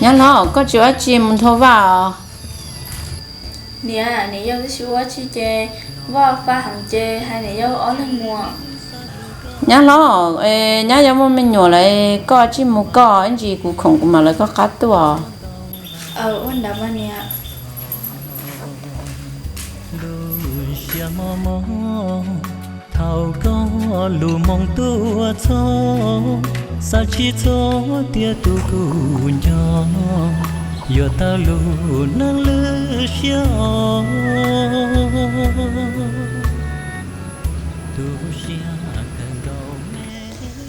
Nyab hlob, koj tsis ua dab tsi mus nthua Vaj os? Niam, niam yau twb tsis ua dab tsi ces Vaj faj heev ces hais niam yau ob leeg mus. Nyab hlob, nyab yau muaj me nyuam lawm, koj ua dab tsi mus koj, ib ntsis kuv khoom kuv mam lawv koj qab tuaj. Ua ntawd mas niam. Ntuj siab mob mob, thaum koj lus moo tuaj txog, xav tsis txog tias tus kuv nco yuav tawg lub neej lwj siab os. Tu siab kawg nkaus me.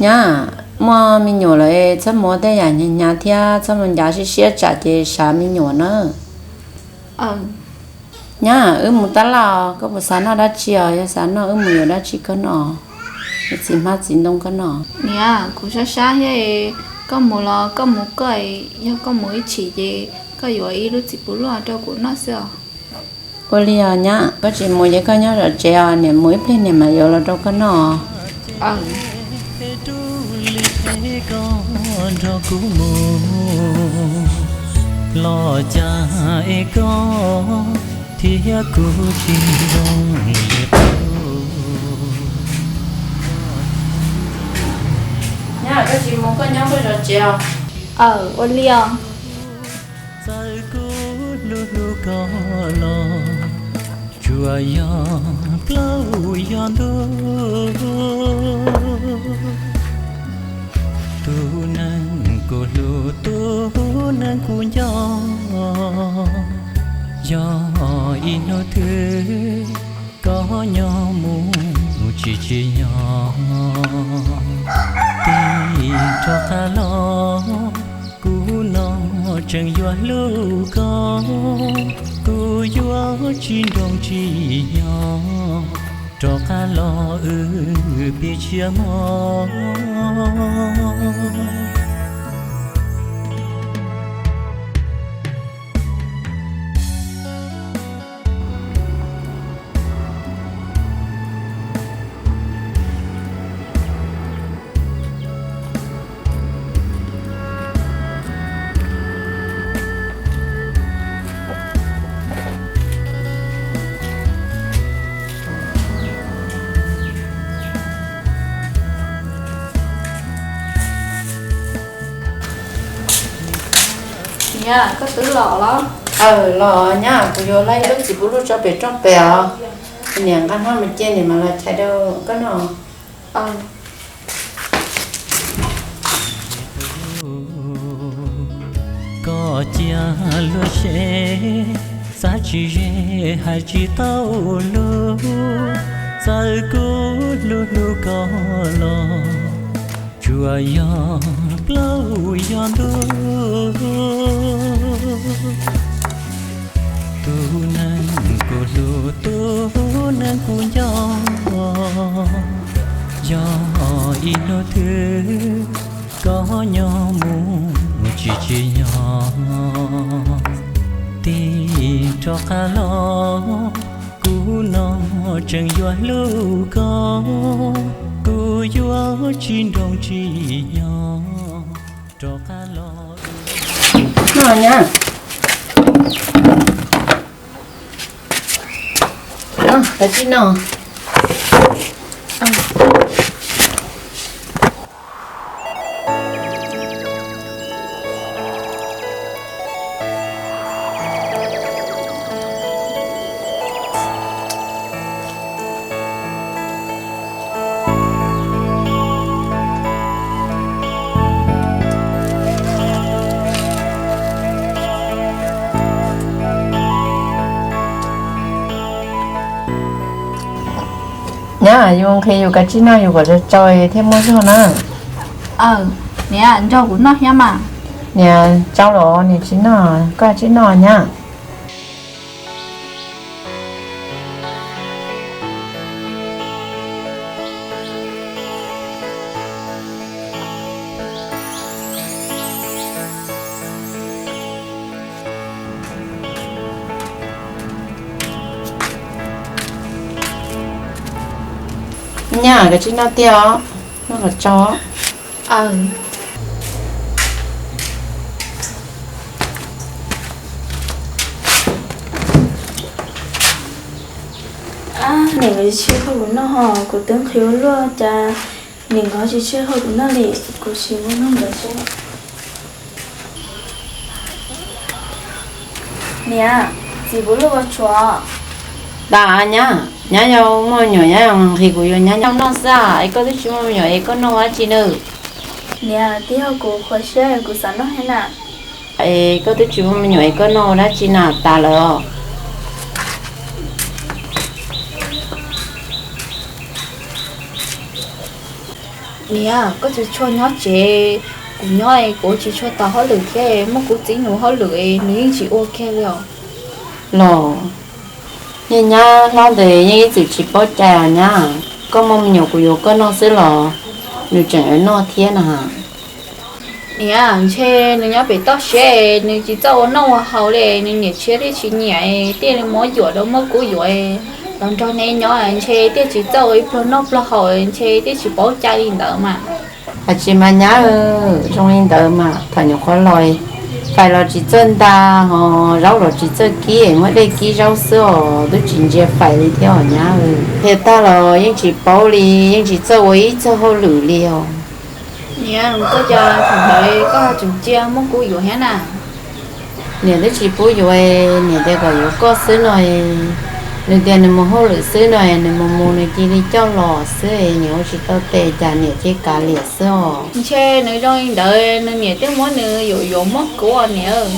Nyab, muaj me nyuam lawm txhob mus ua tej yam hnyav hnyav thiab txhob mus ncav siab siab tsam ces sav me nyuam nawb. Nyab, wb mus tab laj os, koj puas xav noj dab tsi os? Yog xav noj wb mus yuav dab tsi koj noj, yuav txiv hmab txiv ntoo koj noj. Niam, kuv sab sab thiab, koj mus los koj mus koj, yog koj mus ib chim ces koj yuav ib lub txiv puv luaj rau kuv noj xwb os. Ua li os nyab, koj tsis mus ces koj nyob zov tsev os, niam mus ib pliag niam mam yuav los rau koj noj. Nrog kuv mus los cas es koj thiab kuv tsis zoo li qub. Nyab, koj tsis mus koj nyob koj zov tsev os. Aw, ua li os. Txawm kuv hlub hlub koj los tsuas yog plaub yog ntug. Tus neeg kuv hlub, tus neeg kuv nco, yog ib hnub twg koj nyob mus tsis tsim nyog, tig rov qab los kuv no tseem yuav hlub koj, kuv yuav tsis nroo tsim nyog rov qab los wb pib tshiab mog. Niam, koj twb los los? Aw, los nyab, kuv yuav laj ib lub txiv puv luj tso pem rooj pem os. Niam nqa hnab mus cia niam mam los chais rau koj noj. Koj cia luag seb, xav tsis ze hais tsis tau lus, txawm kuv hlub hlub koj los tsuas yog plaub yog ntug. Tus neeg kuv hlub, tus neeg kuv nco, yog ib hnub twg koj nyob mus tsis tsim nyog, tig rov qab los kuv no tseem yuav hlub koj, kuv yuav tsis nroo tsim nyog rov qab los. Noj nyab. Kav tsij noj. Nyab, yus nqhis yus kav tsij noj, yus kom tsau tsau thiaj muaj zog na. Aw, niam, nrog kuv noj thiab mas. Niam, tsau los niam tsis noj, koj tsij noj nyab. Nyab, koj tsij noj tiag os, noj kom tsau. Aw. Ab, niam nkawd tsis tseg hau kuv noj ho, kuv twb nqhis ua luaj cas niam nkawd tsis tseg hau kuv noj li, kuv sim mus nug nkawd seb. Niam, txiv puv luj ua tshuav. Tag nyab, nyab yog muaj me nyuam nyab nqhis kuv yuav nyab noj xwb es koj twb tsis muaj me nyuam es koj noj ua dab tsi na? Niam, twb yog kuv qhuav siab kuv xav noj thiab na. Es koj twb tsis muaj me nyuam es koj noj ua dab tsi na tas lawm os? Niam, koj tsis tshua nyob tsev, kuv nyob kuv tsis tshua tau hauj lwm thiab, muaj kuv txiv nus hauj lwm nws yeej tsis ua kiag li os. Los, niag nyab hlob ntawd yeej ib txwm tsis paub cai os nyab. Koj muaj me nyuam kuv yuav koj noj xwb los nws tseem yuav noj thiab na. Niam, ntshe nws nyob pem toj siab, nws tsis txawj ua noj ua haus li, nws niam tshiab thiaj tsis nyiam, thiaj li muab yuam rau muab kub yuav los nrog neb nyob, ntshe thiaj tsis txawj ua ib pluag noj pluag haus, ntshe thiaj tsis paub cai li ntawd mas. Hais tsis mas nyab, zoo li ntawd mas thaum nyuam qhuav los fais los tsis txawj nta, ho zaub los tsis txawj kib, muab dej kib zaub xwb os, twb tsis ntsia fais li thiab os nyab. Qhia tag los yeej tsis paub li, yeej tsis txawj ua ib txog hauj lwm li os. Niam, koj cas thaum ntawd koj tseem cia muab kub yuav thiab na? Niam twb tsis pub yuav, niam tias kom yuav koj xwb no. Nws tias nws mus hauj lwm xwb no, nws mus mus nws cia li coj los xwb, niam ua tsis tau tes cas niam cia li kav liam xwb os. Ntshe nws zoo li ntawd nws niam thiaj muab nws yuam yuav muab kub niam.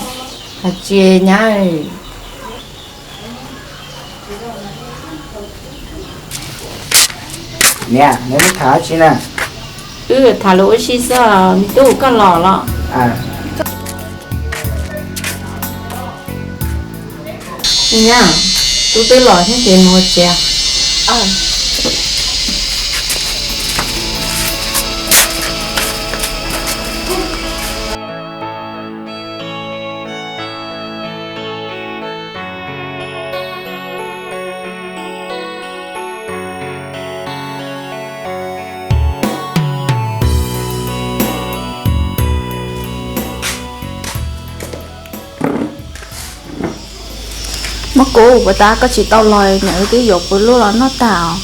Hais tsis nyab. Niam, neb tham dab tsi na? Wb tham lus ua si xwb, me tub koj los los? Nyab, tub twb los thiab ces mus tsev. Muab kub, puas tab koj tsis tau los, niam wb twb yuav puv luj los noj tag os.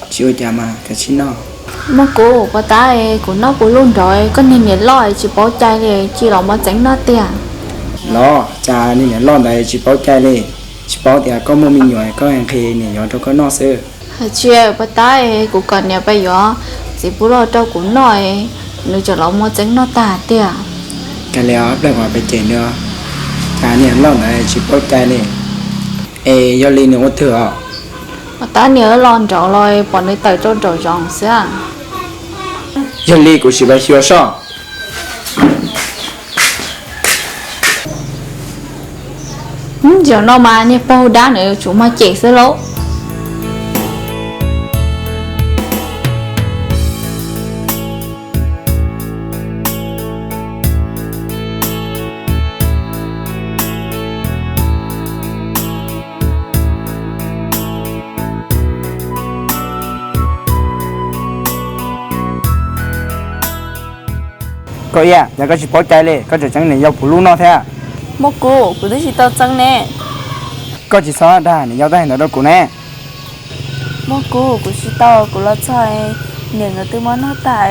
Tsis ua cas mas, kav tsij noj. Muab kub, puas tab kuv noj puv luj nrov, koj niag niam loj tsis paub cai li, cia los muab txeeb noj tiag. Los cas niag niam loj ntawd tsis paub cai li, tsis paub tias koj muaj me nyuam koj nqhis niam yuav rau koj noj xwb. Hais tsis, puas tab kuv kom niam pab yuav txiv puv luj rau kuv noj, nws tseem los muab txeeb noj tag tiag. Kag li os, plag kom peb cem nws, cas niag loj ntawd tsis paub cai li. Es yog li nws ua twg os? Puas tab niam los nraud los pom nws tawm rau nraum zoov xwb. Yog li kuv sim pab xyuas soj. Zaum no mas niag pog dab nws tsuas muaj cem xwb lauj. Koj Iab, yog koj tsis paub cai li koj tseem txeeb niam yau puv luj noj thiab. Muaj kub, kuv twb tsis tau txeeb ne. Koj tsis txhob dag niam yau tej ntawd rau kuv ne. Muaj kub, kuv tsis tau, kuv los txog niam nkawd twb muab noj tag,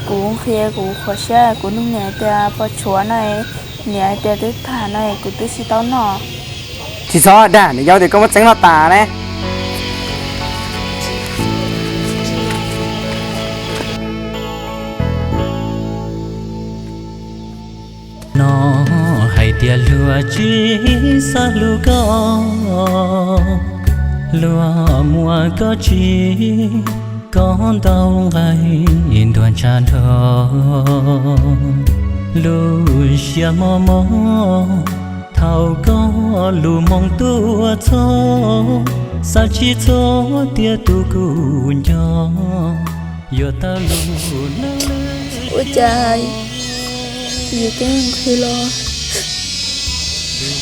kuv nqhis kuv qhuav siab kuv nug niam tias puas tshuav no, niam hais tias twb tag no kuv twb tsis tau noj. Tsis txhob dag niam yau tias koj muab txeeb noj tas ne. No hais tias luag tsis xav hlub koj, luag muab koj tsim, koj ntau nqaij nruas ntsha nrho. Lub siab mob mob thaum koj lub moo tuaj txog, xav tsis txog tias tus kuj nco, yuav tawm lub neej. Ua cas yus twb nqhis los,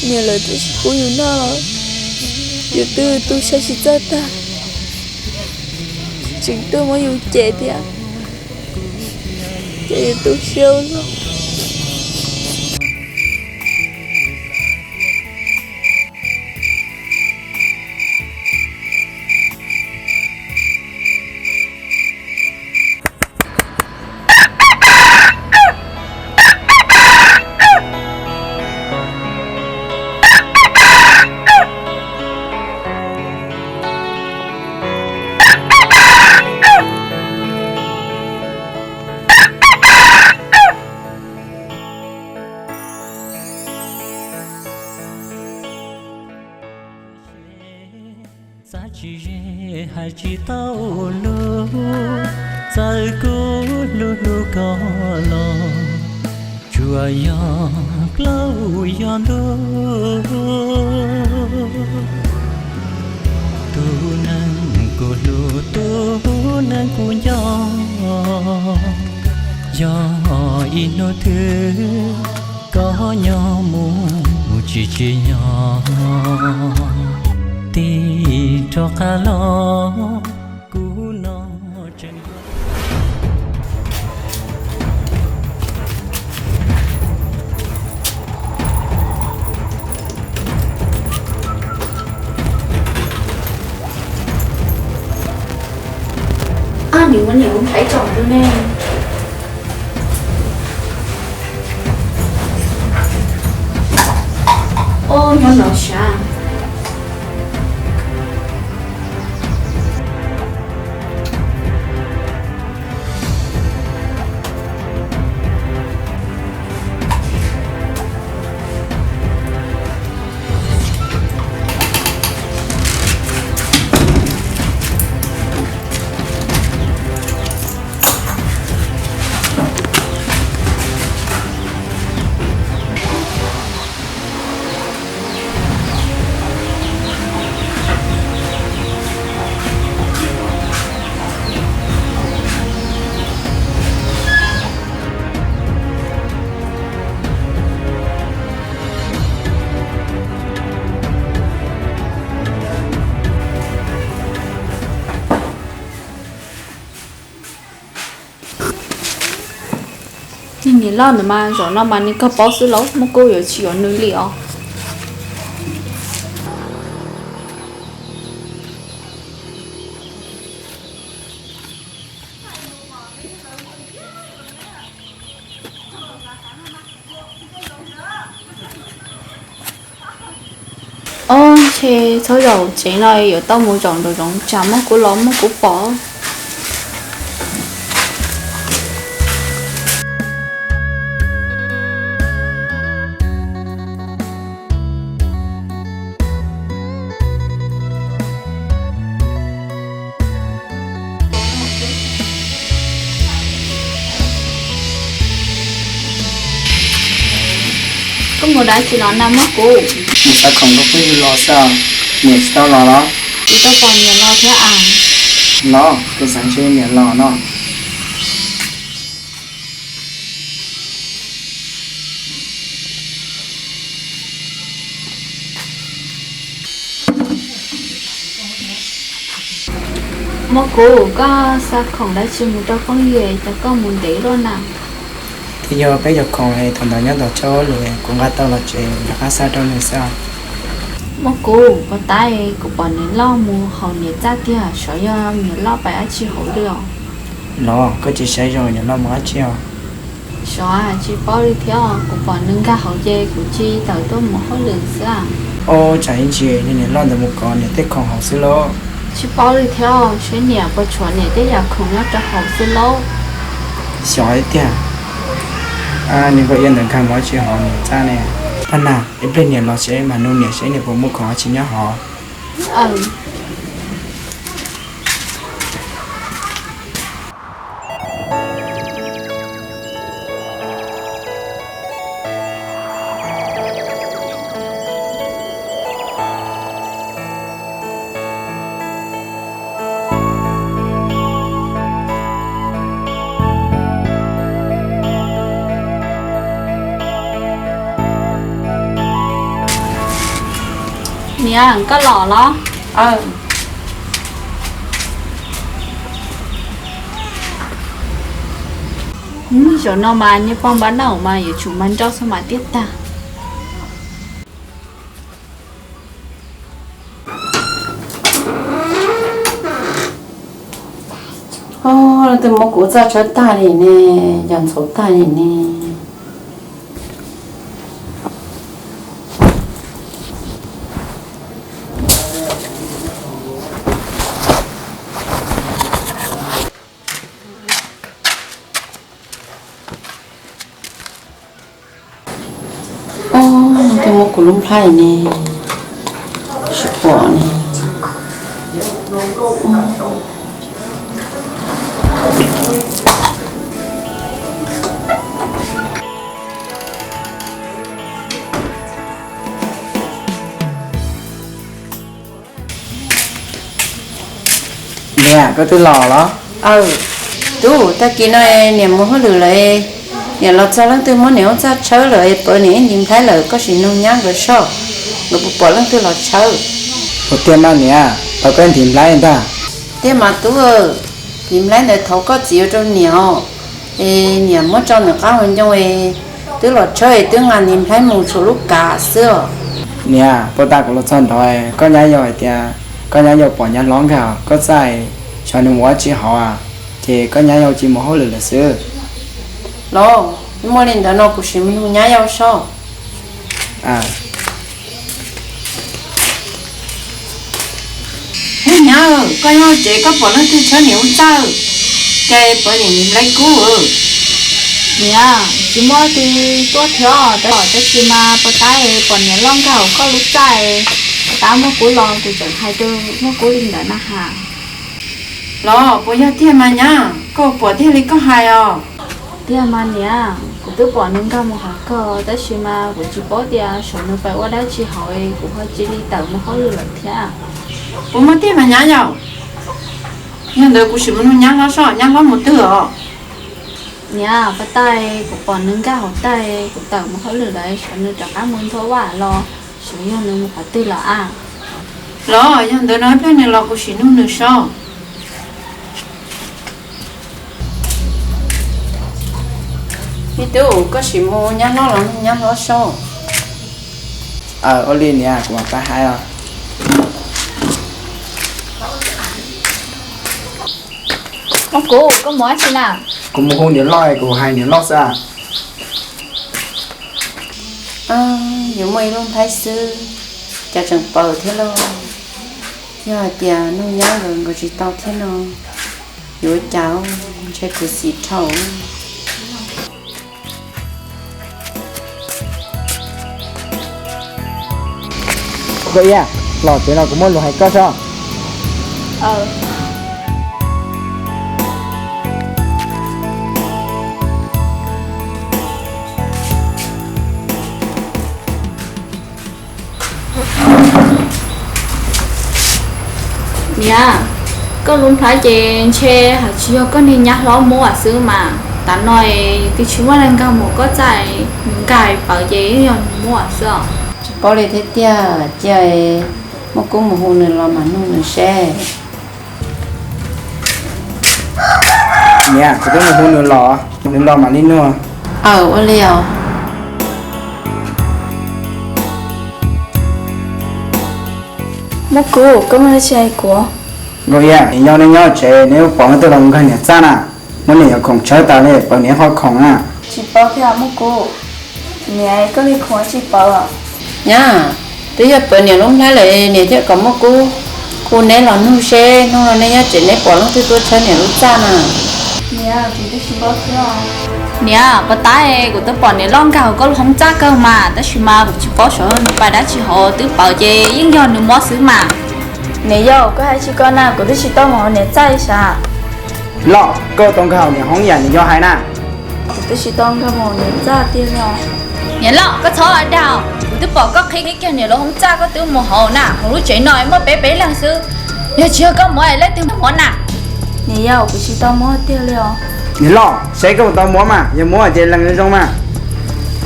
niam lawv twb tsis pub yus noj los, yus twb tu siab tsis txawj tag, tseem tuaj muab yus cem thiab, ces yus tu siab ua luaj. Xav tsis ze hais tsis tau lus, txawm kuv hlub hlub koj los tsuas yog plaub yog ntuj. Tus neeg kuv hlub, tus neeg kuv nco, yog ib hnub twg koj nyob mus tsis tsim nyog, tig rov qab los kuv no tseem Ab, nws muab niam mus thaiv tsom rau ne. Ub, nyob no sav. Niag niam loj ntawd mas zaum no mas nws kawg paub xwb lauj, muab kuv yuav tsis yuav nws li os. Ob, ntshe txhob zaum tsev no yuav tau mus zaum nraum zoov tsam muab kuv los muab kuv pom. Koj mus dab tsi los na muab kuv? Mus xav khoom rau phooj ywg los xwb, niam tsis tau los los? Kuv tau pom niam los thiab as. Los, kuv xav ntshe niam los no. Muab kuv, koj xa khoom dab tsi mus rau phooj ywg es koj mus ntev luaj na? Twb yog peb cov khoom es thaum ntawd nyob tom tshaj lwm kuv nqa tau los tsev rov qab xa rau nws xwb. Muab kuv, puas tab kuv pom niam loj mus haus niam txaj tiag, xyov yog niam loj pais dab tsi hauv li os. Los koj tsis saib zoo niam loj mus dab tsi os? Xyov, tsis paub li thiab, kuv pom nws nkag hauv ces kuv tsis tawm tuaj mus hauj lwm xwb. Ob, tsam ib ntsis niam loj ntawd mus kov niam tej khoom hauv xwb lauj. Tsis paub li thiab, saib niam puas tshuav niam tej yam khoom nyob rau hauv xwb lauj. Xyov tiag, niam nkauj iab ntawd nkag mus dab tsi hauv niam txaj ne? Ab na, ib pliag niam los seb mam nug niam seb niam puas muaj khoom dab tsi nyob hauv. Niam, koj los los? Zaum no mas niag poj npab noj mas yuav tsum mas nrauj xwb mas tiaj tag. Leej twg muab kuv txaj tshawb tag li ne, yog ntxhov tag li ne. Ob, leej twg muab kuv lub nplhaib ne, tsis pom ne. Niam, koj twb los los? Aw, tub, tag kis no niam mus hauj lwm lawm, niam los txog leej twg muab niam ua txaj tshawb lawm, pawv niam ib ntiv nplhaib lawm, koj sim nug nyab nkawd soj, nkawd puas pom leej twg los tshawb. Ua tiag mas niam, pawv koj ntiv nplhaib ntag. Tiag mas tub, ntiv nplhaib ntawd thov koj txiv ua rau niam os, es niam muab tso ntawm qab hauv ncoo es twb los tshawb es twb nqa ntiv nplhaib mus tshuam lub kav xwb os. Niam, puag ta kuv los txog nrad, koj nyab yau hais tias koj nyab yau pom nyab hlob nkag koj txaj, xyov nws mus ua tsi hauv, ces koj nyab yau cia mus hauj lwm lawm xwb. Los, muaj li ntawd no kuv sim mus nug nyab yau soj. Nyab, koj nyob tsev koj pom leej twg tshawb niam lub txaj, cas pawv niam ntiv nplhaib kub? Niam, tsis muaj leej twg tuaj thiab, tab sis mas puag ta pom niam loj nkag hauv koj lub txaj, puag ta muaj kub los kuv tseem hais rau muaj kub li ntawd na has. Los puas yog tiag mas nyab, koj pom tiag li koj hais os? Tiag mas niam, kuv twb pom nws nkag mus hauv koj, tab sis mas kuv tsis paub tias saum nws pais ua dab tsi hauv, kuv ho cia li tawm mus hauj lwm lawm thiab. Puas muaj tiag mas nyab yau? Yog ntawd kuv sim mus nug nyab hlob soj, nyab hlob mus twg os? Niam, puag ta kuv pom nws nkag hauv tag, kuv tawm mus hauj lwm lawm, saum nws rov qab mus nthua vaj los, saum yog nws mus qhov twg lawm a. Los yog ntawd no ib pliag nws los kuv sim nug nws soj. Me tub, koj sim mus nyab hlob los nug nyab hlob soj. Aw, ua li niam, kuv mam pab hais os. Muaj kub, koj mus dab tsi na? Kuv mus hu niam loj, kuv hais niam loj xwb. Yuav muaj ib lub nplhaib xwb, cas tseem pawv thiab lauj. Yog hais tias nug nyab nkawd, nkawd tsis tau thiab no, yuav ua cas, ntshai khuv xim dhau. Koj Iab, los tsev no kuv muaj lus hais koj soj. Niam, koj lub nplhaib ces ntshe hais tsis yog koj niag nyab hlob muab xwb mas, tav no twb tsis muaj neeg nkag mus koj txaj, nws nkag pawv ces yeej yog nws muab xwb os. Tsis paub li thiab tiag, cia muaj kub mus hu nws los mam nug nws seb. Niam, kuv twb mus hu nws los, nws los mam li nug. Aw, ua li os. Muaj kub, koj muaj dab tsi hais kuv? Nkauj Iab, neb nyob, neb nyob tsev neb pom leej twg los nkag niam txaj na? Muab niam yuav khoom tshawb tas li, pawv niam qhov khoom na. Tsis paub thiab Muaj Kub. Niam, koj li khoom tsis paub. Nyab, twb yog pawv niam lub nplhaib lawm niam thiaj kom Muaj Kub hu neb los nug seb hnub no neb nyob tsev neb pom leej twg tuaj tshawb niam lub txaj na. Niam, kuv twb tsis paub thiab. Niam, puag ta kuv twb pom niam loj nkag hauv koj lub hoob txaj kawg mas, tab sis mas kuv tsis paub saib nws pais dab tsi hauv, twb pawv ces yeej yog nws muab xwb mas. Niam yau, koj hais tsis koj na, kuv twb tsis tau mus hauv niam txaj li sav. Loj, koj tau nkag hauv niam hoob yam niam yau hais na. Kuv twb tsis tau nkag mus hauv niam txaj tiag li. Niam loj, koj txhob dag, kuv twb pom koj qhib kiag niam lub hoob txaj koj twb mus hauv na, hauv lub tsev no muaj peb peb leeg xwb. Yog tsis yog koj muab leej twg muab na? Niam yau, kuv tsis tau muab tiag li os. Niam loj, saib koj tau muab mas, yog muab ces lees zoo zoo mas.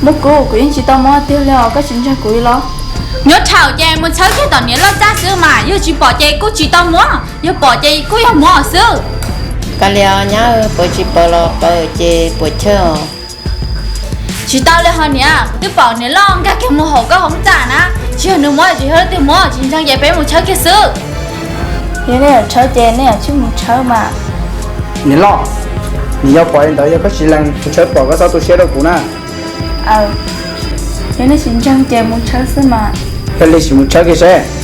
Muaj Kub, kuv yeej tsis tau muab tiag li os, koj tsis ntseeg kuv li los? Nyob thaum ces mus tshawb kiag tom niam loj txaj xwb mas, yog tsis pom ces kuj tsis tau muab, yog pom ces kuj yog muab xwb. Kav liam nyab, pawv tsis pawv los pawv ces puas chawj os. Tsis tau li ho niam, kuv twb pom niam loj nkag kiag mus hauv koj hoob txaj na, tsis yog nws muab tsis yog leej twg muab, tsis ntseeg ces peb mus tshawb kiag xwb. Yog nej yuav tshawb ces nej yuav tsum mus tshawb mas. Niam loj, niam yau pom li ntawd yog koj tsis lees mus tshawb pom koj txhob tu siab rau kuv na. Yog nej tsis ntseeg ces mus tshawb xwb mas. Yog li sim mus tshawb kiag seb.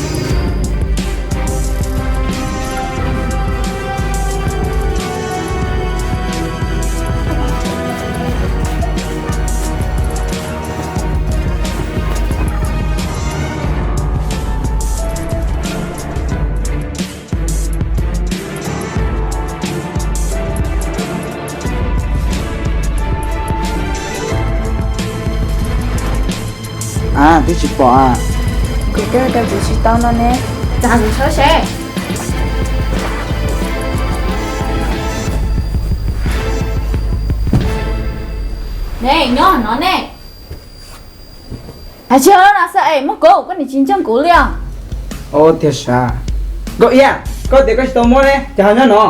Twb tsis pom a. Kuv twb hais tias kuv tsis tau no ne. Txav kuv tshawb seb. Ne, nyob no ne. Hais tsis hais no xwb es Muaj Kuv, koj nim tsis ntseeg kuv li os. Tiag sav. Nkauj Iab, koj tias koj tsis tau muab ne, cas ho nyob no?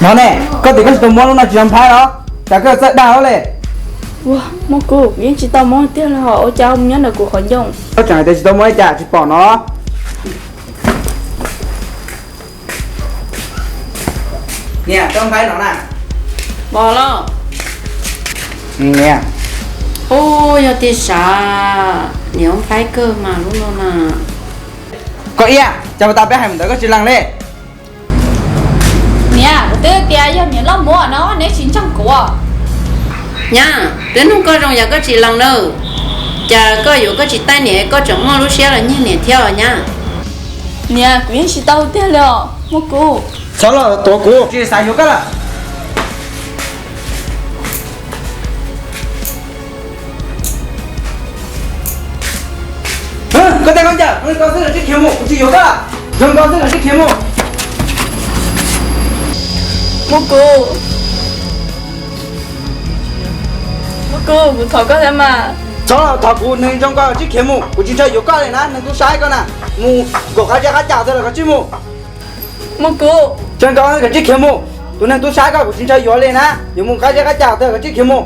No ne, koj tias koj tsis tau muab lub no tsis yog nphaib los? Cas koj txawj dag li? Ua, Muaj Kuv, kuv yeej tsis tau muab tiag li hos, ua cas mus nyob ntawm kuv qhov ncoo? Koj tseem hais tias tsis tau muab li cas tsis pom no? Niam, koj nphaib no na. Pom los? Niam. Ub, yog tiag sav, niam nphaib kawg mas lub no na. Nkauj Iab, cas puas tas peb hais mus ntawd koj tsis lees li? Niam, kuv twb tias yog niam loj muab no neb tsis ntseeg kuv. Nyab, twb nug koj zoo yam koj tsis lees na. Cas koj yuav koj tsis taij niam koj tseem muaj lub siab los nyiag niam thiab os nyab? Niam, kuv yeej tsis tau tiag li os Muaj Kuv. Txhob los tuav kuv, tsis xav yuav koj lawm. Koj tej khaub ncaws, zoo li koj xwb los sib khiav mus, kuv tsis yuav koj. Zoo li koj xwb los sib khiav mus. Muaj Kuv, Muaj Kuv, kuv thov koj thiab mas. Txhob los thov kuv, neeg zoo li koj sib khiav mus, kuv tsis ntshaw yuav koj li na, neeg tub sab koj na. Mus nkaum qab zeb qab cam tag los koj tsij mus. Muaj Kuv, zoo li koj sib khiav mus, tus neeg tub sab koj kuv tsis ntshaw yuav li na, yuav mus qab zeb qab cam tag koj tsij khiav mus.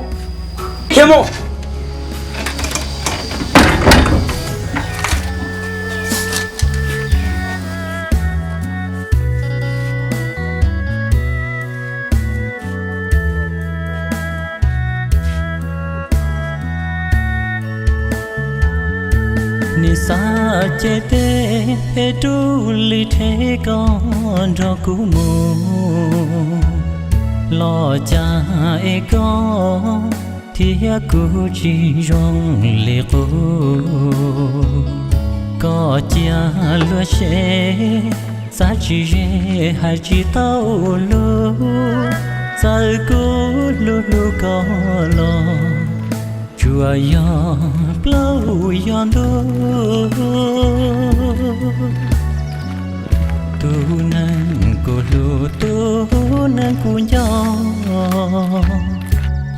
Khiav mus. Nim xav ces tej peb rub li rhe koj nrog kuv mus, los cas es koj thiab kuv tsis zoo li qub. Koj cia luag seb, xav tsis ze hais tsis tau lus, txawm kuv hlub hlub koj los tsuas yog plaub yog ntug. Tus neeg kuv hlub, tus neeg kuv nco,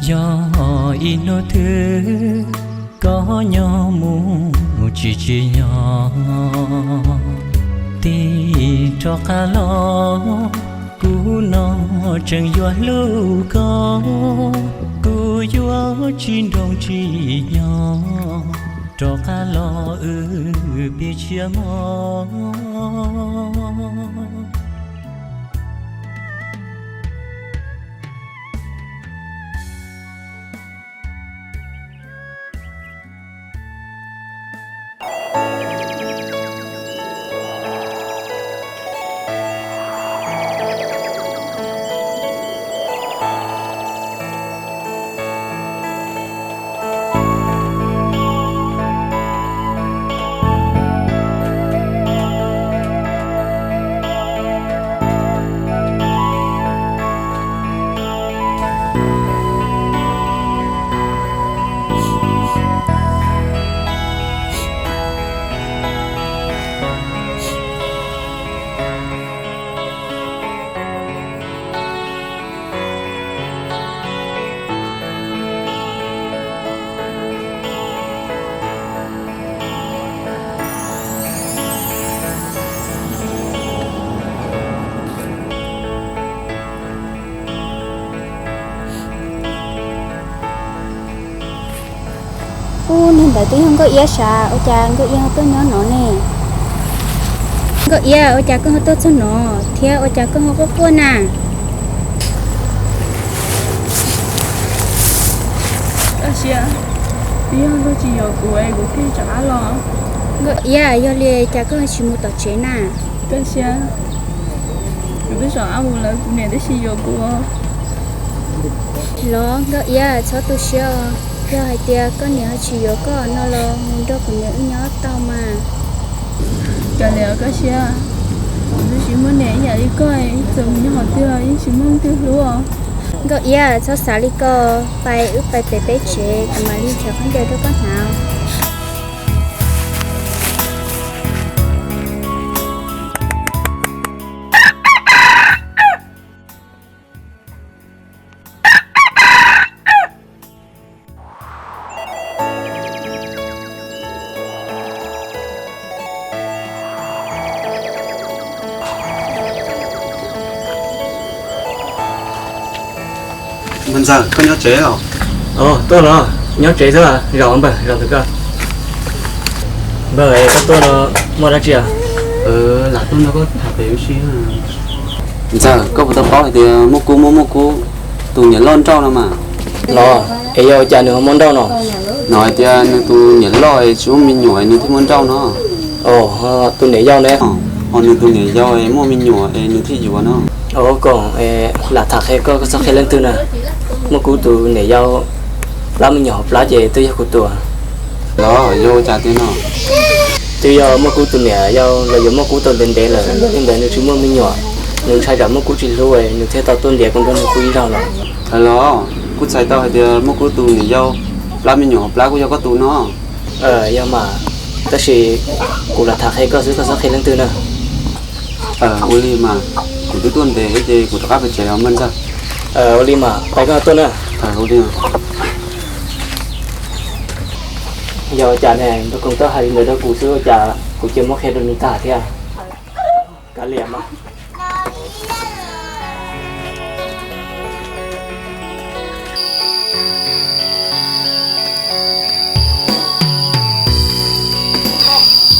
yog ib hnub twg koj nyob mus tsis tsim nyog, tig rov qab los, kuv no tseem yuav hlub koj, kuv yuav tsis nroo tsis nyog, rov qab los wb pib tshiab mog. Ub, niag ntawd twb yog Nkauj Iab sav, ua cas Nkauj Iab ho tuaj nyob no ne? Nkauj Iab, ua cas koj ho tuaj txog no thiab ua cas koj ho quaj quaj na? Koj siab, twb yog luag tsis yuav kuv es kuv thiaj rov qab los. Nkauj Iab, yog li cas koj ho tsis mus tom tsev na? Koj siab, kuv twb rov qab mus lawm, kuv niam twb tsis yuav kuv. Los Nkauj Iab, txhob tu siab os. Yog hais tias koj niam ho tsis yuav koj no los mus nrog kuv niam wb nyob tau mas. Kav liam koj siab, kuv twb tsis muaj niam ib yam li koj, txawm mus nyob qhov twg los yeej tsis muaj leej twg hlub os. Nkauj Iab, txhob xav li ko, pais wb pais pem peb tsev kuv mam li nrhiav khaub ncaws rau koj hnav. Ntxawm, koj nyob tsev los? Tuaj los, nyob tsev xwb, zaum npawg, zaum ntawm koj. Npawg, koj tuaj no muaj dab tsi? Lam tuaj nrog koj tham pem ua si. Ntxawm, koj puas tau paub hais tias Muaj Kub muaj Muaj Kub tus niam loj nrauj no mas? Los, es yog ua cas nws ho muaj nrauj no? Hnov hais tias nws tus niam loj es tsis muaj me nyuam es nws thiaj muaj nrauj no. Tus niam yau ne? Ho nws tus niam yau es muaj me nyuam es nws thiaj yuav no. Koom, lam tham qhia koj, koj txhob qhia leej twg na. Muaj Kub tus niam yau plab me nyuam hauv plab ces twb yog kuv tus. Los yog ua cas tiag no? Twb yog Muaj Kub tus niam yau los yuav Muaj Kub tau ntev ntev lawm, yog li ntawd nws tsis muaj me nyuam, nws ntshai tsam Muaj Kub tsis hlub, nws thiaj tau tuaj ntiav kuv nrog nws pw ib zaug lawm. Los, kuv txhais tau hais tias Muaj Kub tus niam yau plab me nyuam hauv plab kuj yog koj tus no. Yog mas, tab sis kuv lam tham qhia koj xwb, koj txhob qhia leej twg na. Ua li mas, kuv twb tuaj ntev ces kuv rov qab pem tsev os npawg Ntxawg. Ua li mas, pais koj tuaj na. Yog ua cas ne, nraug koom tuaj hais li ntawd rau kuv xwb ua cas kuv cia muab qhia rau nws tag thiab. Kav liam mas.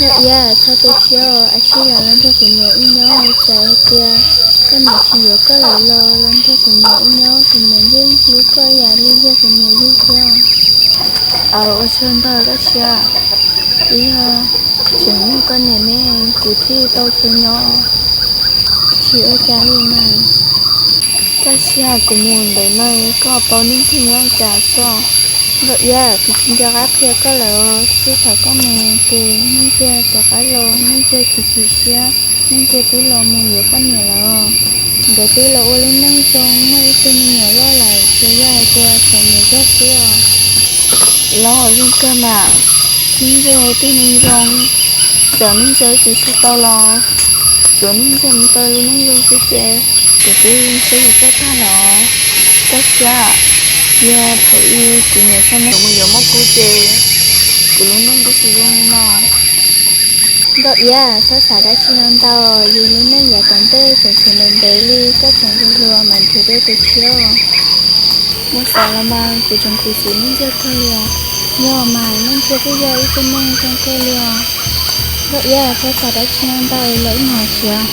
Nkauj Iab, txhob tu siab, ab tsi yam los nrog kuv niam wb nyob, txawm hais tias koj niam tsis yuav koj lawm los los nrog kuv niam wb nyob, kuv niam yeej hlub koj ib yam li yog kuv niam yug thiab. Ua tsaug ntau koj siab, twb yog tseem muaj koj niam ne kuv thiaj tau tau nyob. Tsis ua cas li mas. Tab sis kuv mus ntawm no koj puas paub Neej Ntxawg nyob cas xwb? Nkauj Iab, kuv tsis nco qab qhia koj lawm, txij thaum koj mus ces Neej Ntxawg rov qab los, Neej Ntxawg tsis chim siab, Neej Ntxawg twb los mus yuav poj niam lawm. Nkawd twb los ua lub neej zoo, muaj ib tug me nyuam loj lawm, tsuas yog hais tias tseem niam zog xwb os. Los zoo kawg mas, Neej Ntxawg twb neeg zoo, txawm Neej Ntxawg tsis tau los, tsuav Neej Ntxawg mus tau lub neej zoo xwb ces kuv twb seb yus txawj tag los. Tab sis yog thaum ub kuv niam xa me mus yuav Muaj Kub ces kuv lub neej twb tsis zoo li no. Nkauj Iab, txhob xav dab tsi no ntau, yus lub neej yav tom ntej tseem tshuav ntev ntev li, koj tseem hluas hluas mas nrhiav dua tus tshiab. Muab xav los mas kuv tseem khuv xim Neej Ntxawg kawg li os. Yog mas, Neej Ntxawg kuj yog ib tug neeg zoo kawg li os. Nkauj Iab, txhob xav dab tsi no ntau, los wb mus hauv tsev.